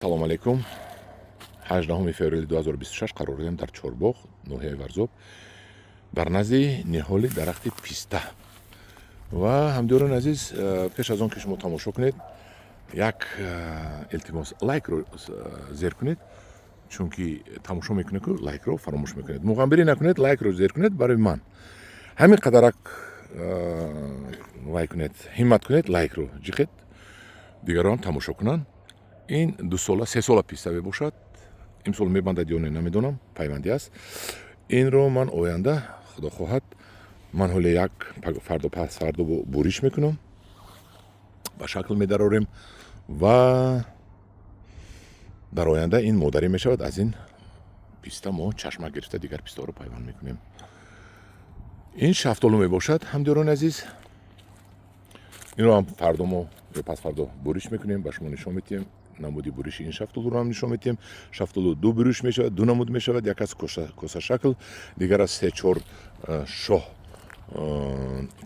Салому алейкум. 18 феврали 2026 қарор дорем дар Чорбоғ, ноҳияи Варзоб, дар назди ниҳоли дарахти писта. Ва, ҳамдиёрони азиз, пеш аз он ки шумо тамошо кунед, як илтимос: лайкро зер кунед, чунки тамошо мекунед, ку лайкро фаромӯш мекунед. Муғамбирӣ накунед, лайкро зер кунед. Барои ман ҳамин қадарак лайк кунед, ҳиммат кунед, лайкро ҷиқед, дигарон тамошо кунанд. Ин 2 сола, 3 сола писта мебошад. Имсол мебандад ё не, намедонам, пайвандӣ аст. Инро ман оянда, худо хоҳад, ман ҳоле як фардо, пас фардо буриш мекунам, ба шакл медарорем ва дар оянда ин модарӣ мешавад. Аз ин писта мо чашма гирифта, дигар пистаҳоро пайванд мекунем. Ин шафтолу мебошад, ҳамдиёрони азиз. Инро ҳам фардо мо ё пасфардо буриш мекунем, ба шумо нишон медиҳем. Намуди буриши ин шафтолуро ҳам нишон медиҳем. Шафтолу ду буриш мешавад, ду намуд мешавад: як аз косашакл, дигар аз се чор шоҳ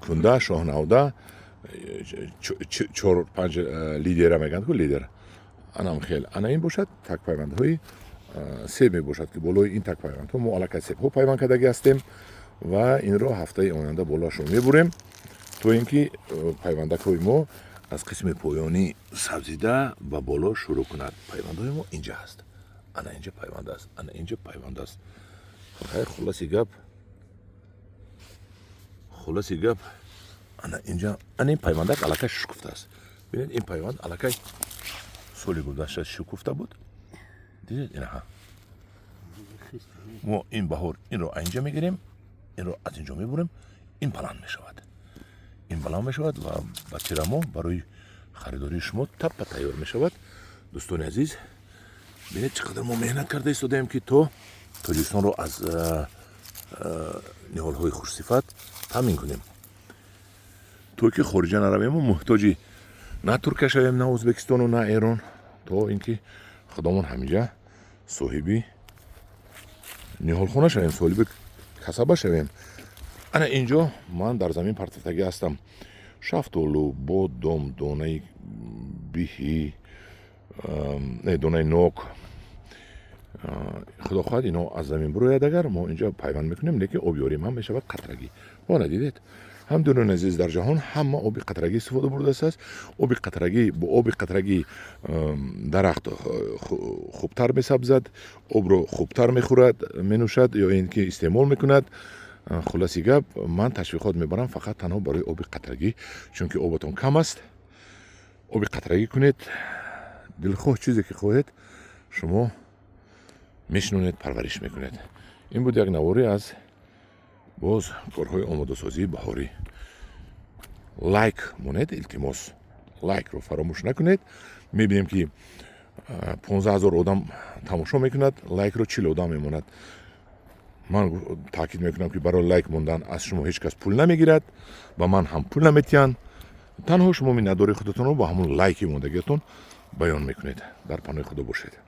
кунда, шоҳнавда, чор панҷ лидера мегӯянд ку, лидер анам хел. Ана ин бошад такпайвандҳои себ мебошад, ки болои ин такпайвандҳо мо аллакай себҳо пайванд кардагӣ ҳастем ва инро ҳафтаи оянда болоашро мебурем, то ин ки пайвандакҳои мо аз қисми поёнӣ сабзида ба боло шурӯъ кунад. Пайвандҳои мо инҷа ҳаст, ана инҷа пайванд аст, ана инҷа пайванд аст. Хайр, хулоси гап, ана инҷа, ана ин пайвандак аллакай шукуфтааст. Бинед, ин пайванд аллакай соли гузашта шукуфта буд, дидед? Инаҳа, мо ин баҳор инро инҷа мегирем, инро аз инҷо мебурем. Ин баланд мешавад, ин баланд мешавад ва ба тирамоҳ барои харидории шумо таппа тайёр мешавад. Дӯстони азиз, бинед, чӣ қадар мо меҳнат карда истодаем, ки то Тоҷикистонро аз ниҳолҳои хушсифат таъмин кунем, то ки хориҷа наравему муҳтоҷи на Туркия шавем, на Ӯзбекистону на Эрон, то ин ки худомон ҳаминҷа соҳиби ниҳолхона шавем, соҳиби касаба шавем. Ана инҷо ман дар замин партофтагӣ ҳастам: шафтолу, бодом, донаи биҳӣ, донаи нок. Худо хоҳад, ино аз замин бирояд, агар мо инҷо пайванд мекунем, лекин обёрим ҳам мешавад қатрагӣ. Вона дидед, ҳамдиёрони азиз, дар ҷаҳон ҳама оби қатрагӣ истифода бурдааст. Оби қатрагӣ, бо оби қатрагӣ дарахт хубтар месабзад, обро хубтар мехӯрад, менӯшад ё ин ки истеъмол мекунад. Хулоси гап, ман ташвиқот мебарам фақат танҳо барои оби қатрагӣ, чунки оботон кам аст, оби қатрагӣ кунед. Дилхоҳ чизе ки хоҳед, шумо мешинонед, парвариш мекунед. Ин буд як наворе аз боз корҳои омодасозии баҳорӣ. Лайк монед, илтимос, лайкро фаромӯш накунед. Мебинем, ки 15 000 одам тамошо мекунад, лайкро 40 одам мемонад. Ман таъкид мекунам, ки барои лайк мондан аз шумо ҳеҷ кас пул намегирад, ба ман ҳам пул наметиҳанд. Танҳо шумо миннатдории худатонро бо ҳамон лайки мондагиатон баён мекунед. Дар паноҳи Худо бошед.